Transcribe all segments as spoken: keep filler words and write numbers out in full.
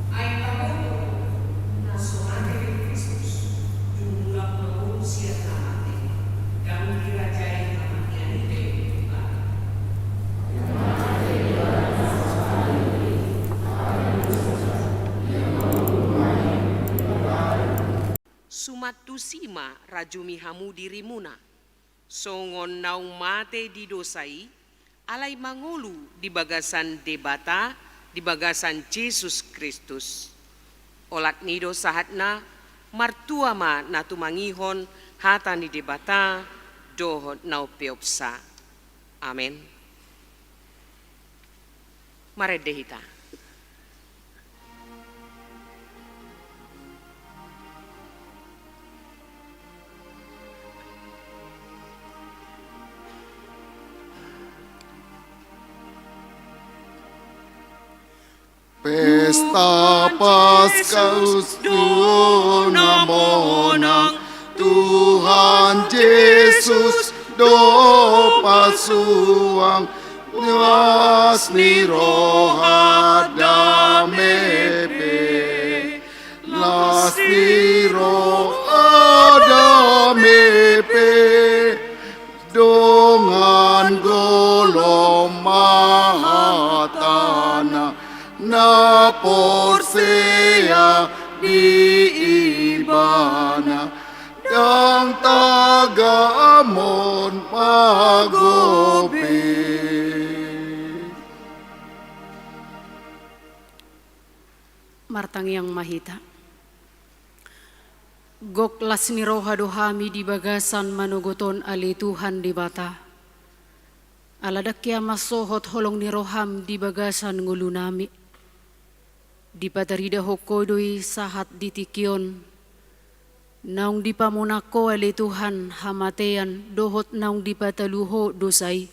Ai paboto na so mate be Kristus, dung mulak mangolu sian na mate, ndang dirajai hamatean i be Tuhan. Suman tusi ma rajumi hamu dirimuna, songon naung mate di dosa i, alai mangolu di bagasan Debata, di bagasan Jesus Kristus. Olat ni i do sahatna, martua ma na tumangihon hata ni Debata dohot na umpeopsa. Amen. Marende hita. Pesta Paska, ustu na monang, Tuhan Jesus dohot pasuang, las ni roha, dame pe, las ni roha, dame pe, dongan golom ma hatana, na porsea di Ibana, ndang tagamon magobe. Martangiang ma hita. Gok las ni roha do hami di bagasan manogot on, ale Tuhan Debata. Ala ndang hea mansohot holong ni roham di bagasan ngolunami. Dipataridahon Ho do i sahat di tingki on, naung dipamonang Ho, ale Tuhan, hamatean, dohot naung dipatalu Ho dosa i,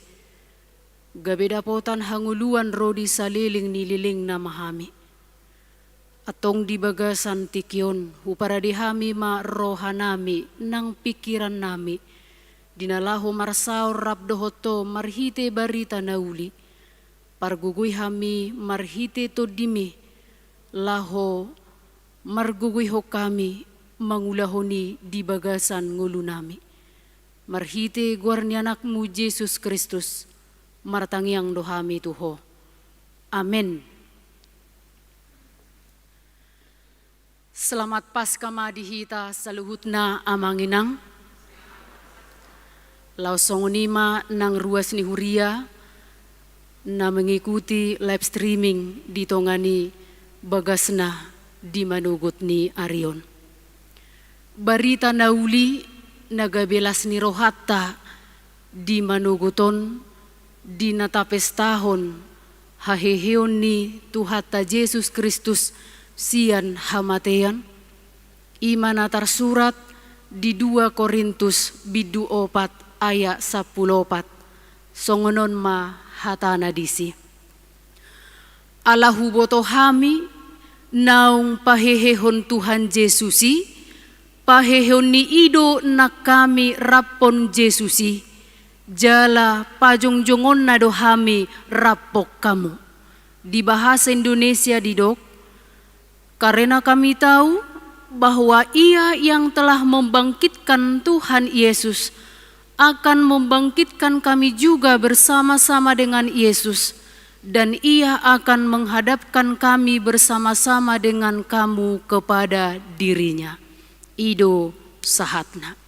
gabe dapotan hangoluan ro di saleleng ni lelengna ma hami. Antong di bagasan tingki on, huparade hami ma rohanami nang pingkirannami, di na laho marsaor rap dohot Ho marhite barita na uli. Pargogoi hami marhite Tondimi, laho margogoihon hami mangulahon i di bagasan ngolunami. Marhite goar ni Anakmu Jesus Kristus, martangiang do hami tu Ho. Amen. Selamat Paska ma di hita saluhutna, amang inang. Laos songon i ma nang ruas ni huria na mengikuti live streaming di tonga ni bagasna di manogot ni ari on. Barita na uli na gabe las ni rohanta di manogot on, di na tapestahon haheheon ni Tuhanta Jesus Kristus sian hamatean, i ma na tarsurat di dua Korintus bindu opat ayat sampulu opat. Songon on ma hatana disi: Ala huboto hami naung pahehehon Tuhan Jesus i, paheheon ni i do nang hami raphon Jesus i, jala pajongjongonna do hami raphon hamu. Di bahasa Indonesia didok, karena kami tahu bahwa Ia yang telah membangkitkan Tuhan Yesus akan membangkitkan kami juga bersama-sama dengan Yesus, dan Ia akan menghadapkan kami bersama-sama dengan kamu kepada diri-Nya. I do sahatna.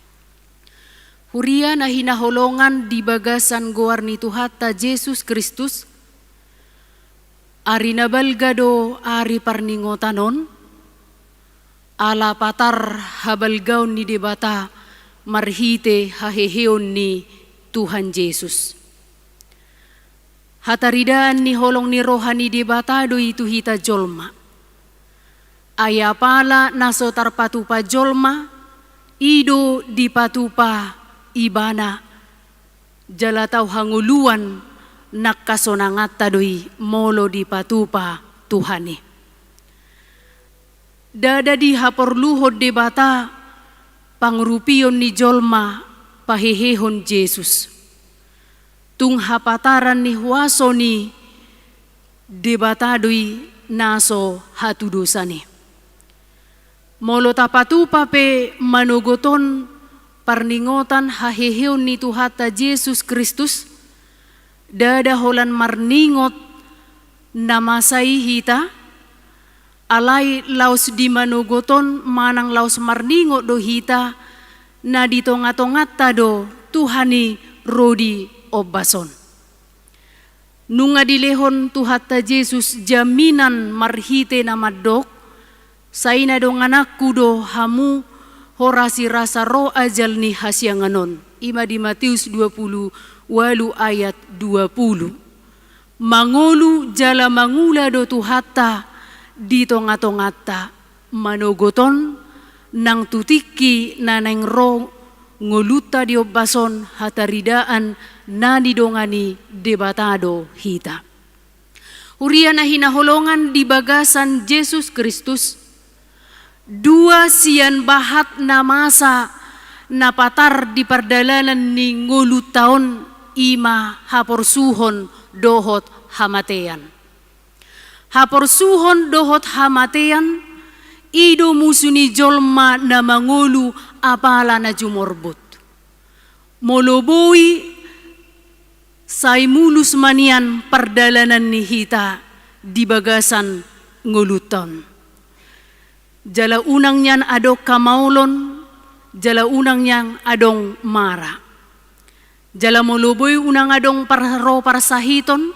Huria na hinaholongan di bagasan goar ni Tuhanta Jesus Kristus, ari na balga do ari parningotan on, ala patar habalgaon ni Debata marhite haheheon ni Tuhan Jesus. Hataridaan ni holong ni roha ni Debata do i tu hita jolma. Ai apala na so tarpatupa jolma, i do dipatupa Ibana, jala tau hangoluan nang hasonanganta do i molo dipatupa Tuhan i. Ndada dihaporluhon Debata Pangurupion ni jolma pahehehon Jesus. Tung hapataran ni huaso ni Debata do i na so hatudosan i. Molo tapatupa pe manogot on parningotan haheheon ni Tuhanta Jesus Kristus, ndada holan marningot na masa i hita, alai laos di manogot on manang laos marningot do hita, na di tonga-tonganta do Tuhan i ro di ombas on. Nunga dilehon Tuhanta Jesus jaminan marhite na mandok, sai na dongananku do hamu horas i rasa ro ajal ni hasiangan on. I ma di Matius dua pulu ualu ayat dua pulu. Mangolu jala mangula do Tuhanta di tonga-tonganta, manogot on nang tu tingki na naeng ro ngolunta di ombas on, hataridaan na nidongani Debata do hita. Huria na hinaholongan di bagasan Jesus Kristus, dua sian bahat na masa na patar di pardalanan ni ngolunta on, i ma haporsuhon dohot hamatean. Haporsuhon dohot hamatean, i do musu ni jolma na mangolu apala na jumorbut. Molo boi, sai mulus ma nian pardalanan ni hita di bagasan ngolunta on. Jala unang nian adong hamaolon, jala unang nian adong mara. Jala molo boi unang adong par-, ro parsahiton,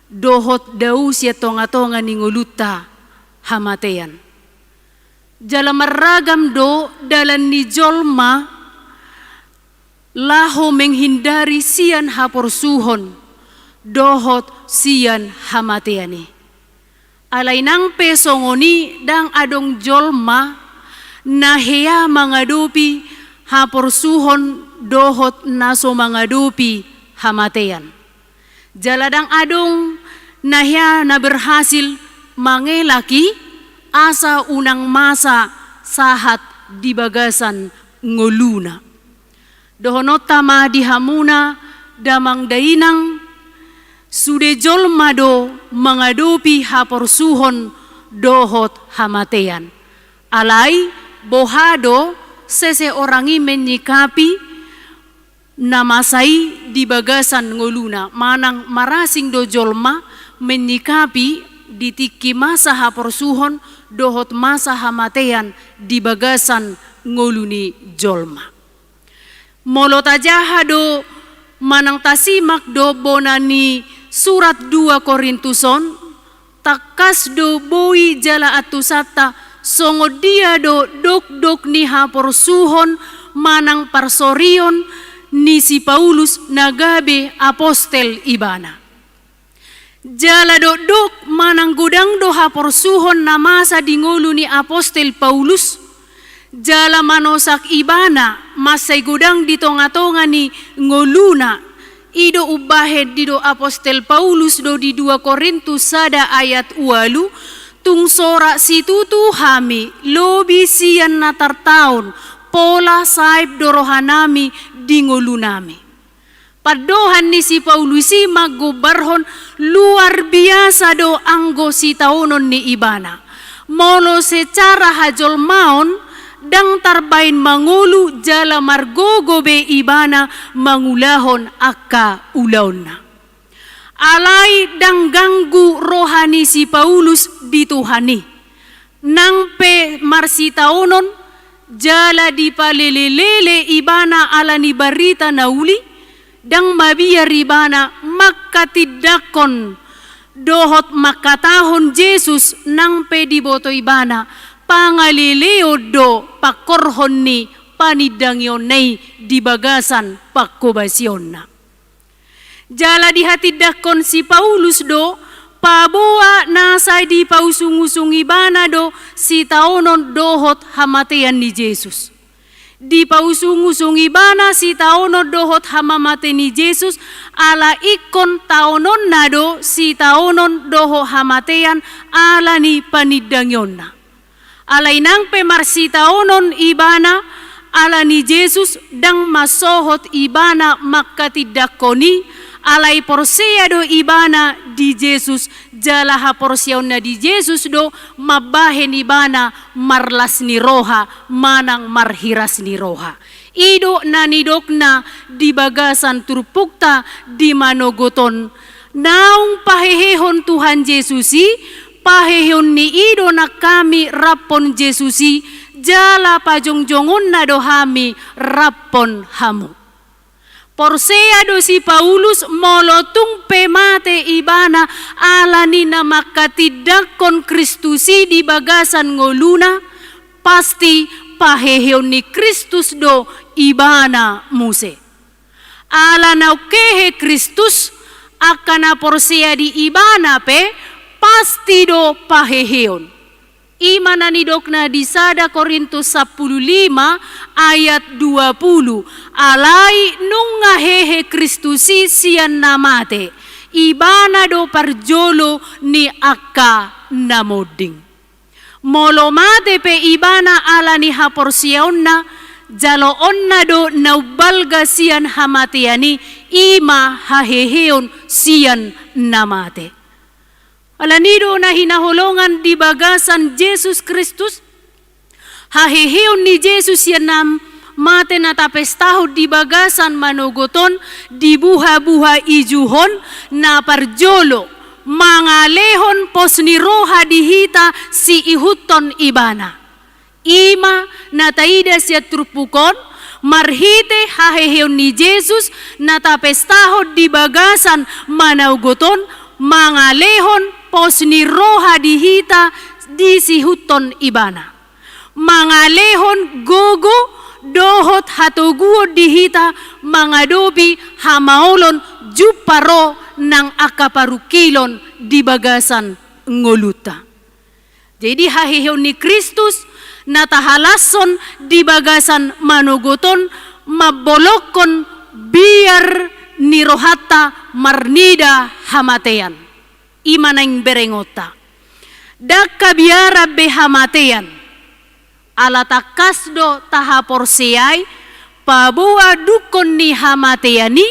dohot dao sian tonga-tonga ni ngolunta hamatean. Jala marragam do dalan ni jolma laho menghindari sian haporsuhon dohot sian hamatean i. Alai nang pe songon i ndang adong jolma na hea mangadopi haporsuhon dohot na so mangadopi hamatean. Jala ndang adong na hea na berhasil mangelak i asa unang masa sahat di bagasan ngoluna. Dohononta ma di hamuna damang dainang, sude jolma do mangadopi haporsuhon dohot hamatean. Alai boha do seseorang i menyikapi na masa i di bagasan ngoluna, manang marasing do jolma menyikapi di tingki masa haporsuhon dohot masa hamatean di bagasan ngolu ni jolma. Molo tajaha do manang tasimak do bona ni surat dua Korintus on, tangkas do boi jala antusanta songon dia do dokdok ni haporsuhon manang parsorion ni si Paulus na gabe apostel ibana. Jala dokdok manang godang do haporsuhon na masa di ngolu ni apostel Paulus, jala manosak ibana mansai godang di tonga-tonga ni ngoluna. I do umbahen didok apostel Paulus do di dua Korintus sada ayat ualu, tung sora situtu hami lobi sian na tartaon, pola saib do rohanami di ngolunami. Pandohan ni si Paulus i manggombarhon luar biasa do anggo sitaonon ni ibana. Molo secara hajolmaon, ndang tarbaen mangolu jala margogo be ibana mangulahon angka ulaonna. Alai ndang ganggu roha ni si Paulus di Tuhan i. Nang pe marsitaonon jala dipalele-lele ibana ala ni barita na uli, ndang mabiar ibana mangkatindangkon dohot mangkatahon Jesus nang pe diboto ibana pangaleleon do pangkorhon ni panindangionna i di bagasan pangkobasionna. Jala dihatindangkon si Paulus do paboa na sai dipausung-usung ibana do sitaonon dohot hamatean ni Jesus. Dipausung-usung ibana sitaonon dohot hamamate ni Jesus, ala ingkon taononna do sitaonon dohot hamatean ala ni panindangionna. Alai nang pe marsitaonon ibana Alani Jesus ndang mansohot ibana mangkatindangkon i, alai porsea do ibana di Jesus, jala haporseaonna di Jesus do mambahen ibana marlas ni roha manang marhiras ni roha. I do na nidokna di bagasan turpukta di manogot on, naung pahehehon Tuhan Jesus i, paheheon ni i do nang hami raphon Jesus i, jala pajongjongonna do hami raphon hamu. Porsea do si Paulus molo tung pe mate ibana alani na mangkatindangkon Kristus i di bagasan ngoluna, pasti paheheon ni Kristus do ibana muse. Ala naung hehe Kristus, angka na porsea di ibana pe pasti do paheheon. I ma na nidokna di sada Korintus sampulu lima ayat dua pulu, alai nunga hehe Kristus i sian na mate, ibana do parjolo ni angka na monding. Molo mate pe ibana alani haporseaonna, jaloonna do na umbalga sian hamatean i, i ma haheheon sian na mate. Alani do na hinaholongan di bagasan Jesus Kristus, haheheon ni Jesus sian na mate na tapestahon di bagasan manogot on, di buhabuha ijuhon, na parjolo mangalehon pos ni roha di hita siihuthon ibana. I ma na taida sian turpuk on, marhite haheheon ni Jesus na tapestahon di bagasan manogot on, mangalehon pos ni roha di hita di siihuthon ibana. Mangalehon gogo dohot hatoguon di hita mangadopi hamaolon jumpang ro nang angka parungkilon di bagasan ngolunta. Jadi haheheon ni Kristus na tahalashon di bagasan manogot on mambolongkon biar ni rohanta marnida hamatean. I ma naeng berengonta. Ndang habiaran be hamatean. Ala tangkas do tahaporseai, paboa dungkon ni hamatean i,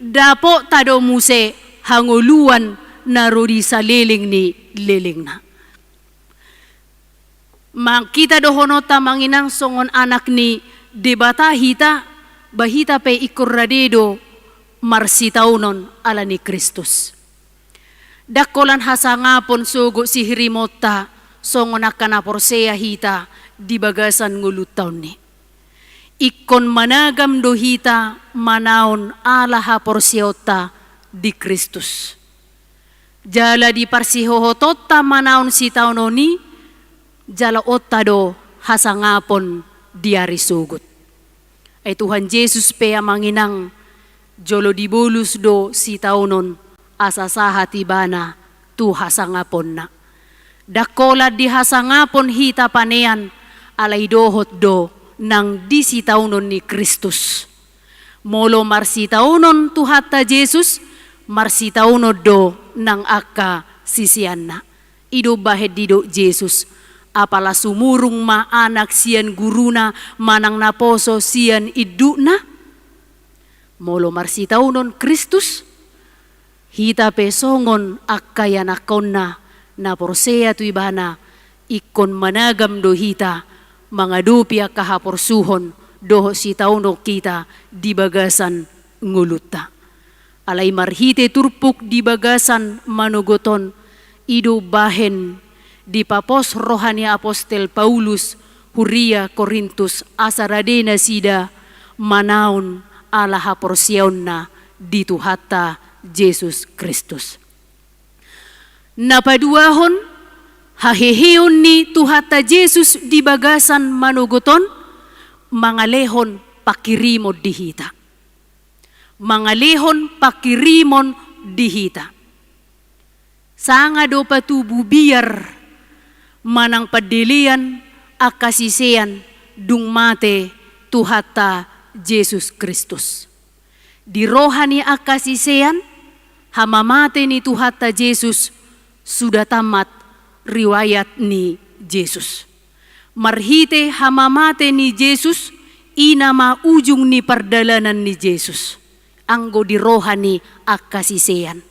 dapot ta do muse hangoluan na ro di saleleng ni lelengna. Mang hita dohononta manginang songon anak ni Debata hita, ba hita pe ingkon rade do marsitaonon alani Kristus. Ndang holan hasangapon sogot sihirimonta songon angka na porsea hita di bagasan ngolunta on i. Ingkon managam do hita manaon ala haporseaonta di Kristus. Jala di parsihohotonta manaon sitaonon i, jaloonta do hasangapon di ari sogot. Ai Tuhan Jesus pe amang inang, jolo dibolus do sitaonon asa sahat ibana tu hasangaponna. Ndang holan di hasangapon hita panean, alai dohot do nang di sitaonon ni Kristus. Molo marsitaonon Tuhanta Jesus, marsitaonon do nang angka siseanna. I do bahen didok Jesus, apala sumurung ma anak sian guruna manang naposo sian indukna? Molo marsitaonon Kristus, hita pe songon angka ianakhonna na porsea tu ibana, ingkon managam do hita mangadopi angka haporsuhon dohot sitaonon hita di bagasan ngolunta. Alai marhite turpuk di bagasan manogot on, i do bahen dipapos roha ni apostel Paulus huria Korintus asa rade nasida manaon ala haporseaonna di Tuhanta Jesus Kristus. Na paduahon, haheheon ni Tuhanta Jesus di bagasan manogot on, mangalehon pangkirimon di hita. Mangalehon pangkirimon di hita. Sanga do patubu biar manang pandelean angka sisean dung mate Tuhanta Jesus Kristus. Di roha ni angka sisean, hamamate ni Tuhanta Jesus sudah tamat riwayat ni Jesus. Marhite hamamate ni Jesus, I nama ujung ni pardalanan ni Jesus, anggo di roha ni angka sisean.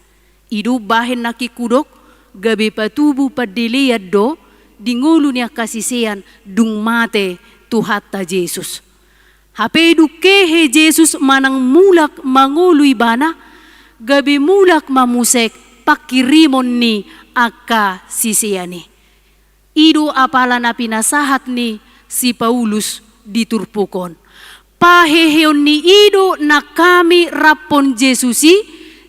I do umbahen nangkin hudok, gabe patubu pandelean do di ngolu ni angka sisean dung mate Tuhanta Jesus. Hape dung hehe Jesus manang mulak mangolu ibana, gabe mulak ma muse pangkirimon ni angka sisean i. I do apala na pinasahat ni si Paulus di turpuk on. Paheheon ni i do nang hami raphon Jesus i,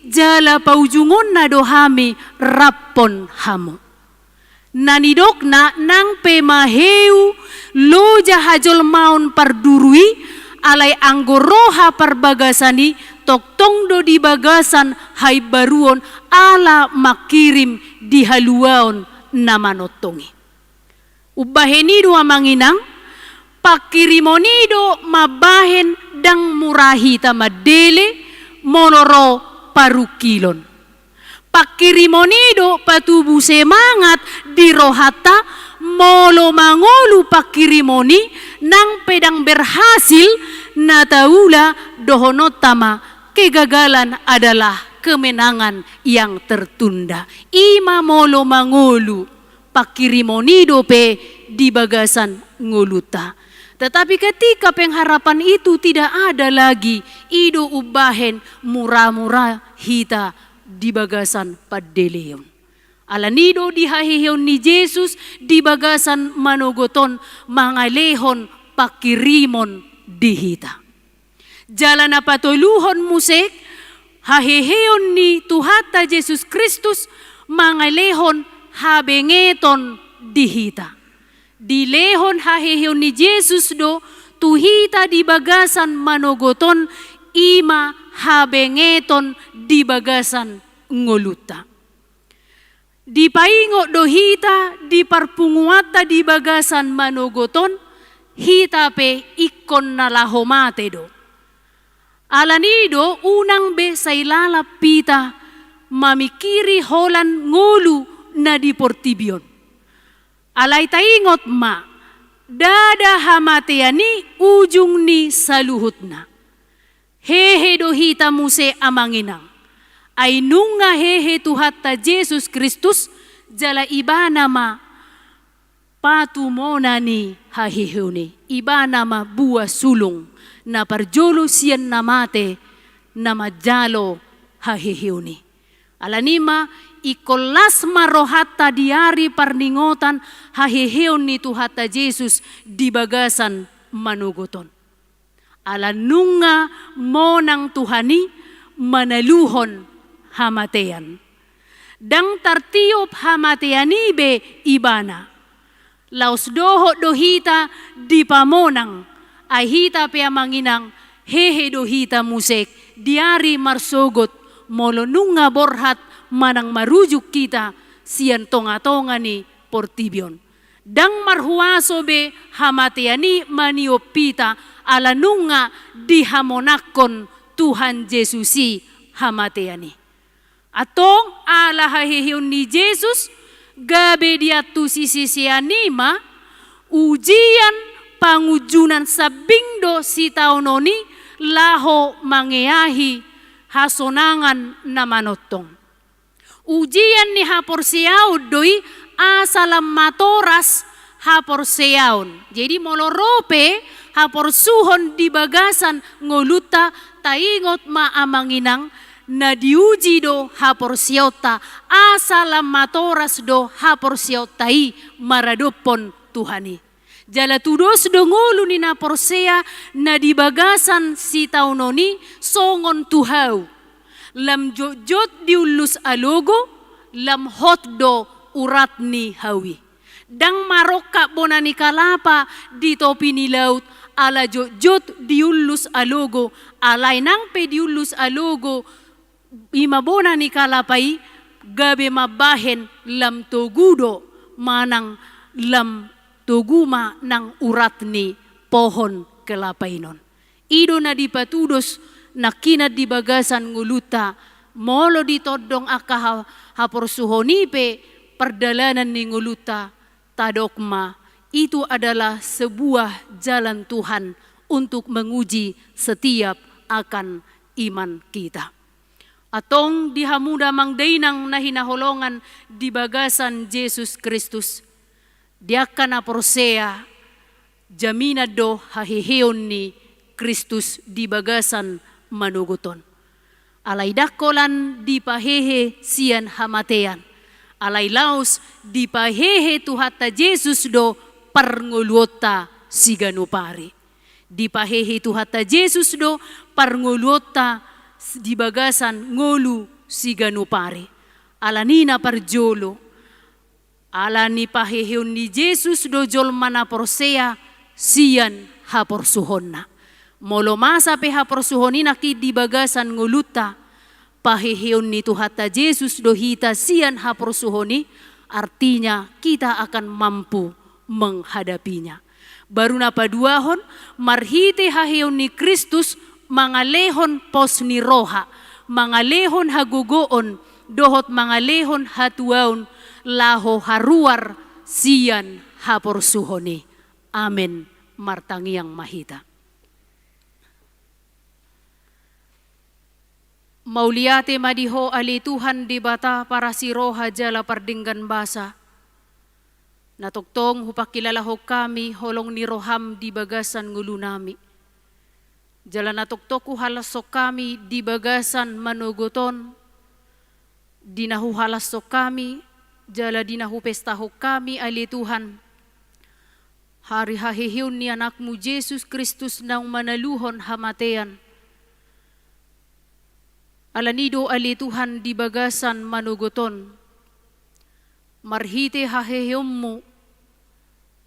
jala paujungonna do hami raphon hamu. Na nidokna nang pe maheu loja hajolmaon parduru i, alai anggo roha parbagasan i, tongtong do di bagasan haimbaruon ala mangkirim di haluaon na manongtong i. Umbahen i do amang inang, pangkirimon i do mambahen ndang mura hita mandele molo ro parungkilon. Pangkirimon i do patubu semangat di rohanta molo mangolu pangkirimon i nang pe ndang berhasil na taula dohononta ma kegagalan adalah kemenangan yang tertunda. I ma molo mangolu pangkirimon i dope di bagasan ngolunta. Tetapi ketika pengharapan itu tidak ada lagi, i do umbahen mura-mura hita di bagasan pandeleon. Alani do di haheheon ni Jesus di bagasan manogot on mangalehon pangkirimon di hita. Jala na patoluhon muse haheheon ni Tuhanta Jesus Kristus mangalehon habengeton di hita. Dilehon haheheon ni Jesus do tu hita di bagasan manogot on, i ma habengeton di bagasan ngolunta. Dipaingot do hita di parpunguanta di bagasan manogot on, hita pe ingkon na laho mate do. Alani do unang be sai lalap hita mamingkiri holan ngolu na di portibi on. Alai taingot ma, ndada hamatean i ujung ni saluhutna. Hehe do hita muse amang inang. Ai nunga hehe Tuhanta Jesus Kristus, jala ibana ma patumona ni haheheon i. Ibana ma buah sulung na parjolo sian na mate na manjalo haheheon i. Alani ma ingkon las ma rohanta di ari parningotan haheheon ni Tuhanta Jesus di bagasan manogot on. Ala nunga monang Tuhan i manaluhon hamatean. Ndang tartiop hamatean i be ibana. Laos dohot do hita dipamonang, ai hita pe amang inang hehe do hita muse di ari marsogot molo nunga borhat manang marujung hita sian tonga-tonga ni portibi on. Ndang marhuaso be hamatean i maniop hita, ala nunga dihamonangkon Tuhan Jesus i hamatean i. Antong ala haheheon ni Jesus, gabe diantusi sisean i ma, ujian pangunjunan sambing do sitaonon i laho mangeahi hasonangan na manongtong. Ujian ni haporseaon do i asa lam matoras haporseaon. Jadi molo ro pe haporsuhon di bagasan ngolunta, taingot ma amang inang, na diuji do haporseaonta, asa lam matoras do haporseaonta i maradophon Tuhan i. Jala tudos do ngolu ni na porsea na di bagasan sitaonon i songon tu hau. Lam jotjot di ullus alogo, lam hot do urat ni hau i. Ndang marongkap bona ni kalapa di topi ni laut, ala jotjot di ullus alogo, alai nang pe di ullus alogo, i ma bona ni kalapa i, gabe mambahen lam togu do manang lam togu ma nang urat ni pohon kelapa i non. I do na dipatudos nangkinan di bagasan ngolunta, molo ditondong angka ha-, haporsuhon i pe pardalanan ni ngolunta, tadok ma, itu adalah sebuah jalan Tuhan untuk menguji setiap akan iman kita. Antong di hamu damang dainang na hinaholongan di bagasan Jesus Kristus, di angka na porsea, jaminan do haheheon ni Kristus di bagasan manogot on. Alai ndang holan dipahehe sian hamatean. Alai laos dipahehe Tuhanta Jesus do parngoluonta siganup ari. Dipahehe Tuhanta Jesus do parngoluonta di bagasan ngolu siganup ari. Alani na parjolo, ala ni paheheon ni Jesus do jolma na porsea sian haporsuhonna. Molo masa pe haporsuhon i nangkin di bagasan ngolunta, paheheon ni Tuhanta Jesus do hita sian haporsuhon i, artinya kita akan mampu menghadapinya. Baru na paduahon, marhite haheheon ni Kristus mangalehon pos ni roha, mangalehon hagogoon, dohot mangalehon hatuaon laho haruar sian haporsuhon i. Amen. Martangiang ma hita. Mauliate ma di Ho ale Tuhan Debata parasi roha jala pardenggan basa, na tongtong hupangkilalahon hami holong ni roham di bagasan ngolunami. Jala na tongtong huhalashon hami di bagasan manogot on, di na huhalashon hami, jala di na hupestahon hami ale Tuhan, ari haheheon ni Anakmu Jesus Kristus naung manaluhon hamatean. Alani do ale Tuhan di bagasan manogot on, marhite haheheonmu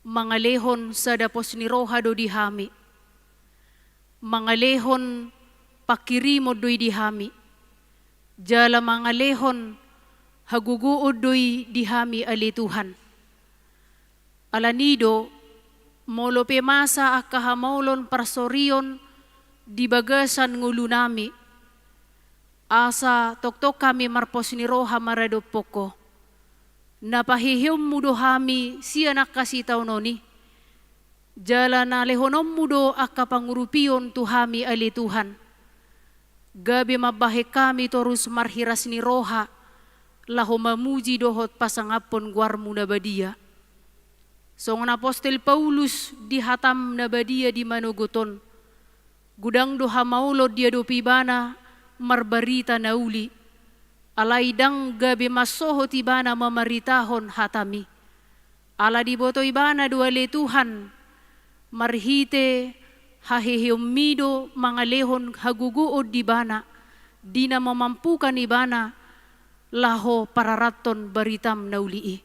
mangalehon sada pos ni roha do di hami, mangalehon pangkirimon do i di hami, jala mangalehon hagogoon do i di hami ale Tuhan. Alani do, molo pe masa angka hamaolon parsorion di bagasan ngolunami, asa tongtong hami marpos ni roha maradophon Ho. Na paheheonmu do hami sian angka sitaonon i, jala na lehononmu do angka pangurupion tu hami ale Tuhan. Gabe mambahen hami torus marhiras ni roha, laho mamuji dohot pasangaphon goarmu na badia. Songon apostel Paulus di hatam na badia di manogot on, godang do hamaolon diadopi ibana marbarita na uli, alai ndang gabe mansohot ibana mamaritahon hatami. Ala diboto ibana do ale Tuhan, marhite haheheonmi do mangalehon hagogoon di ibana, di na mamampukan ibana laho pararathon baritam na uli i.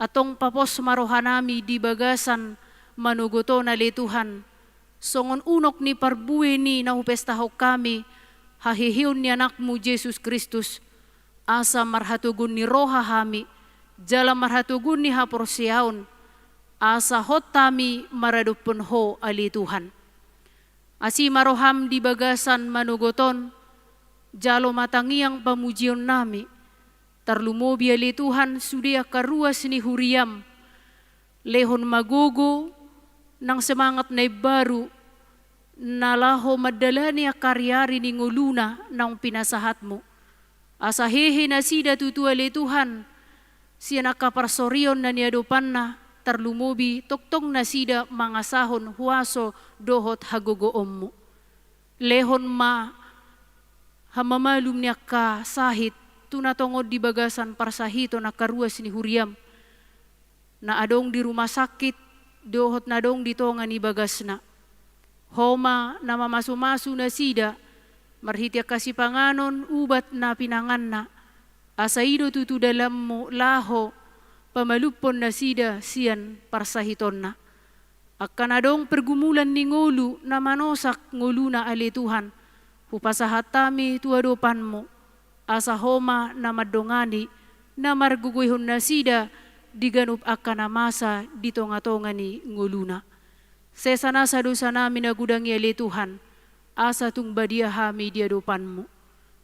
Antong papos ma rohanami di bagasan manogot on ale Tuhan, songon unok ni parbue ni na hupestahon hami haheheon ni Anakmu Jesus Kristus, asa marhatogun ni roha hami, jala marhatogun ni haporseaon, asa hot hami maradophon Ho ale Tuhan. Asi ma roham di bagasan manogot on, jalo ma tangiang pamujionnami, tarlumobi ale Tuhan sude angka ruas ni huriam, lehon ma gogo nang semangat na imbaru, na laho mandalani angka ariari ni ngoluna naung pinasahatmu. Asa hehe nasida tutu ale Tuhan, sian angka parsorion na niadopanna, tarlumobi tongtong nasida mangasahon huaso dohot hagogoonmu. Lehon ma hamamalum ni angka sahit, tu na tongon di bagasan parsahiton angka ruas ni huriam, na adong di rumah sakit, dohot na adong di tonga ni bagasna. Ho ma na mamasumasu nasida, marhite angka sipanganon ubat na pinanganna, asa i do tutu dalanmu laho pamalumhon nasida sian parsahitonna. Angka na adong pergumulan ni ngolu na manosak ngoluna ale Tuhan, hupasahat hami tu adopanmu, asa Ho ma na mandongani, na margogoihon nasida di ganup angka na masa di tongatonga ni ngoluna. Sesa nasa dosanami na godang i ale Tuhan, asa tung badia hami di adopanmu.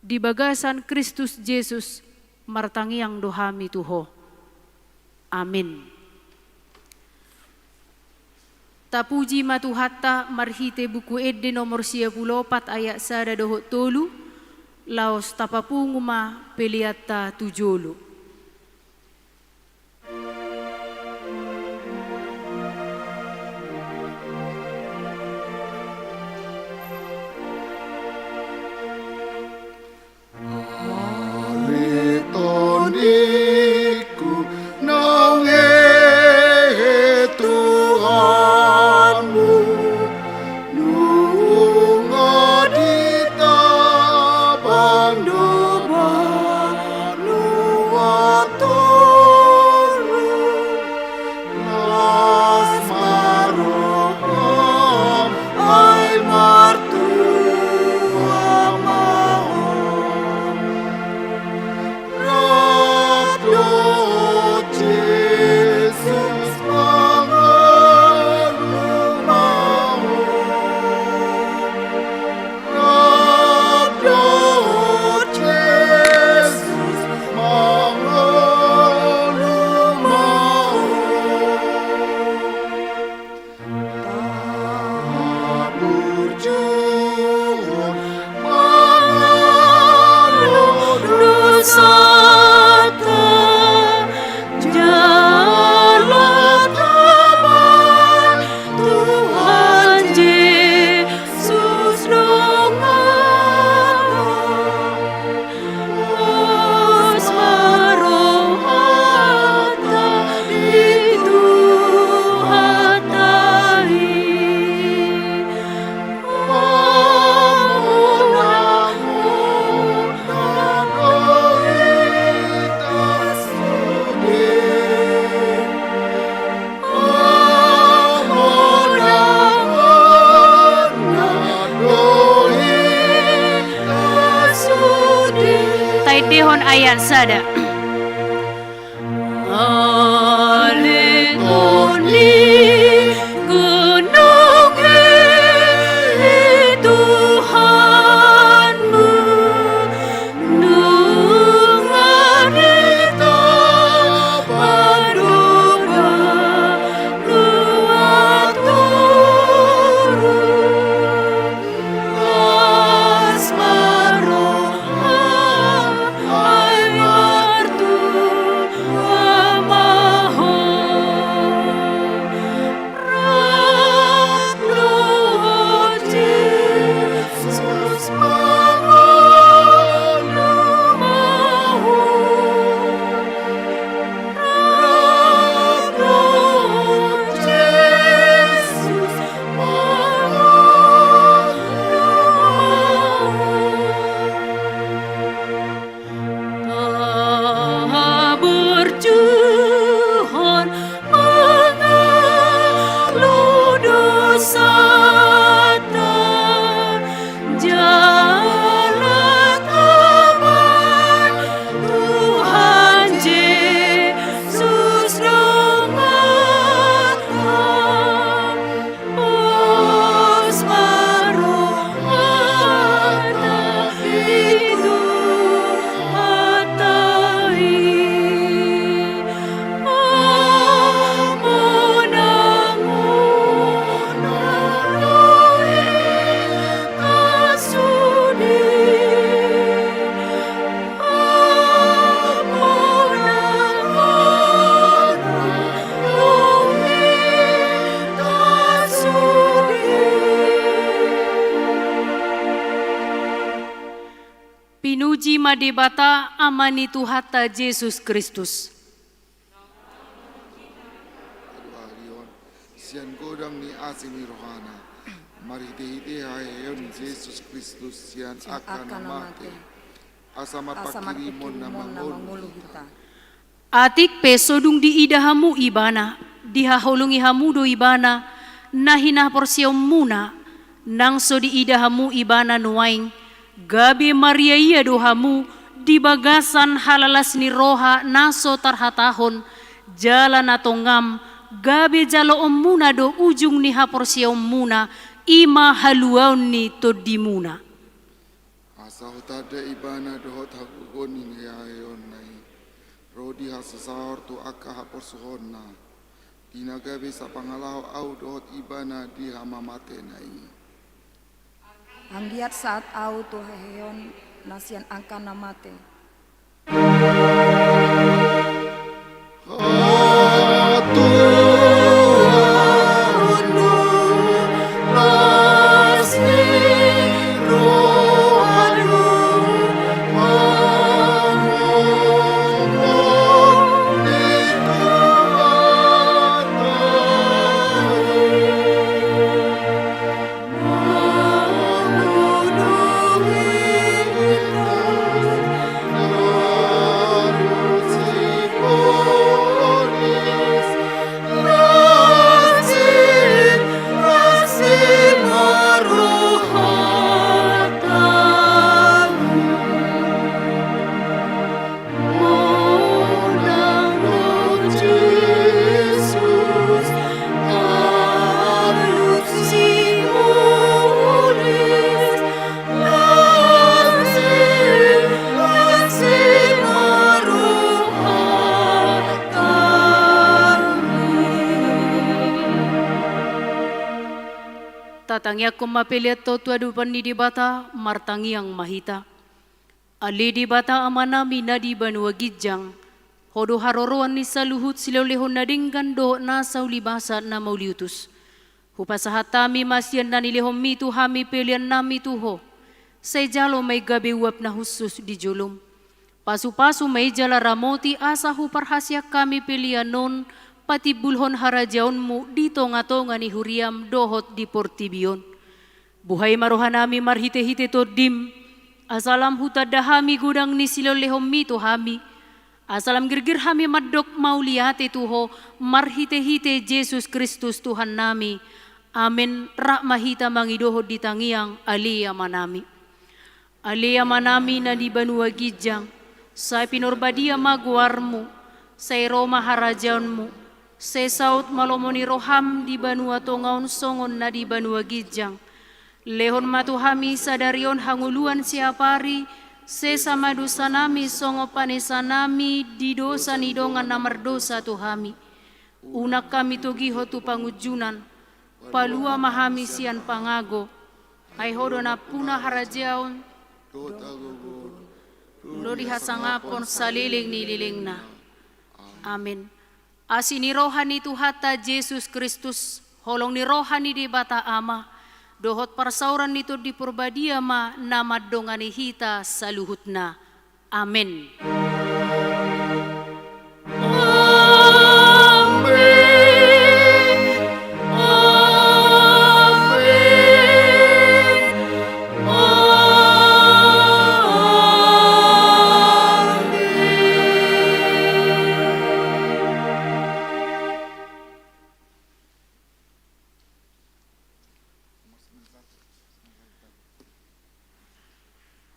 Di bagasan Kristus Jesus, martangiang do hami tu Ho. Amin. Tapuji ma Tuhanta marhite Buku Ende nomor sia pulu opat ayat sada dohot tolu, laos tapapungu ma peleanta tu jolo. Ale tondingku, naung hehe Tuhanmu, nunga ditabang do banua toru. Las ma roham, ai martua ma ho. Rap dohot Jesus mangolu ma ho. Rap dohot Jesus mangolu ma ho. Taburjuhon mangalo dosanta, jala tabaen Tuhan Jesus dongan. Pos ma rohanta di Tuhanta i. Pamonangon na do hita sude. Taendehon ayat sada. Ale tondingku, naung hehe Tuhanmu, nunga ditabang do banua toru. Las ma roham, ai martua ma ho. Rap dohot Jesus mangolu ma ho. Rap dohot Jesus mangolu ma ho. Taburjuhon mangalo dosanta, jala tabaen Tuhan Jesus donganta. Pos ma rohanta di Tuhanta i. Pamonangon na do hita sude. Pinuji ma Debata, Ama ni Tuhanta Jesus Kristus. Sian godang ni asi ni rohana, marhitehite haheheon ni Jesus Kristus sian angka na mate, asa marpangkirimon na mangolu hita. Atik pe so dung diida hamu Ibana, dihaholongi hamu do Ibana, na hinaporseaonmuna, nang so diida hamu Ibana nuaeng, gabe mariaia do hamu di bagasan halalas ni roha na so tarhatahon, jala na tongam, gabe jaloonmuna do ujung ni haporseaonmuna, i ma haluaon ni tondimuna. Asa hutanda Ibana dohot hagogoon ni haheheonna i, ro di hasasaor tu angka haporsuhonna, Di na gabe sapangalaho ahu dohot Ibana di hamamatena i. Anggiat sahat ahu tu haheheon na sian angka na mate. Tatangiangkon ma pelean tu adopan ni Debata, martangiang ma hita. Ale Debata Amanami na di banua ginjang, Ho do haroroan ni saluhut silehonlehon na denggan dohot nasa ulibasat na mauliutus. Hupasahat hami ma sian na nilehonMi tu hami peleannami tu Ho. Sai jalo ma i gabe uap na hushus di joloM. Pasupasu ma i jala ramoti asa huparhaseang hami pelean on patimbulhon harajaonMu di tongatonga ni huriaM dohot di portibi on. Buhai ma rohanami marhitehite TondiM, asa lam hutanda hami godang ni silehonlehonMi tu hami, asa lam girgir hami mandok mauliate tu Ho marhitehite Jesus Kristus Tuhannami. Amen. Rap ma hita mangidohon di tangiang Ale Amanami. Ale Amanami na di banua ginjang, sai pinarbadia ma goarMu, sai ro ma harajaonMu, sai saut ma lomo ni rohaM di banua tonga on songon na di banua ginjang. Lehon ma tu hami sadari on hangoluan siapari, sesa ma dosanami songon panesanami di dosa ni dongan na mardosa tu hami. Unang hami togihon tu pangunjunan, palua ma hami sian pangago, ai Ho do nampuna harajaon, dohot hagogoon, dohot hasangapon saleleng ni lelengna. Amen. Asi ni roha ni Tuhanta Jesus Kristus, holong ni roha ni Debata Ama, dohot parsaoran ni Tondi Parbadia ma na mandongani hita saluhutna. Amen.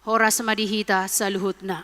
Horas ma di hita saluhutna.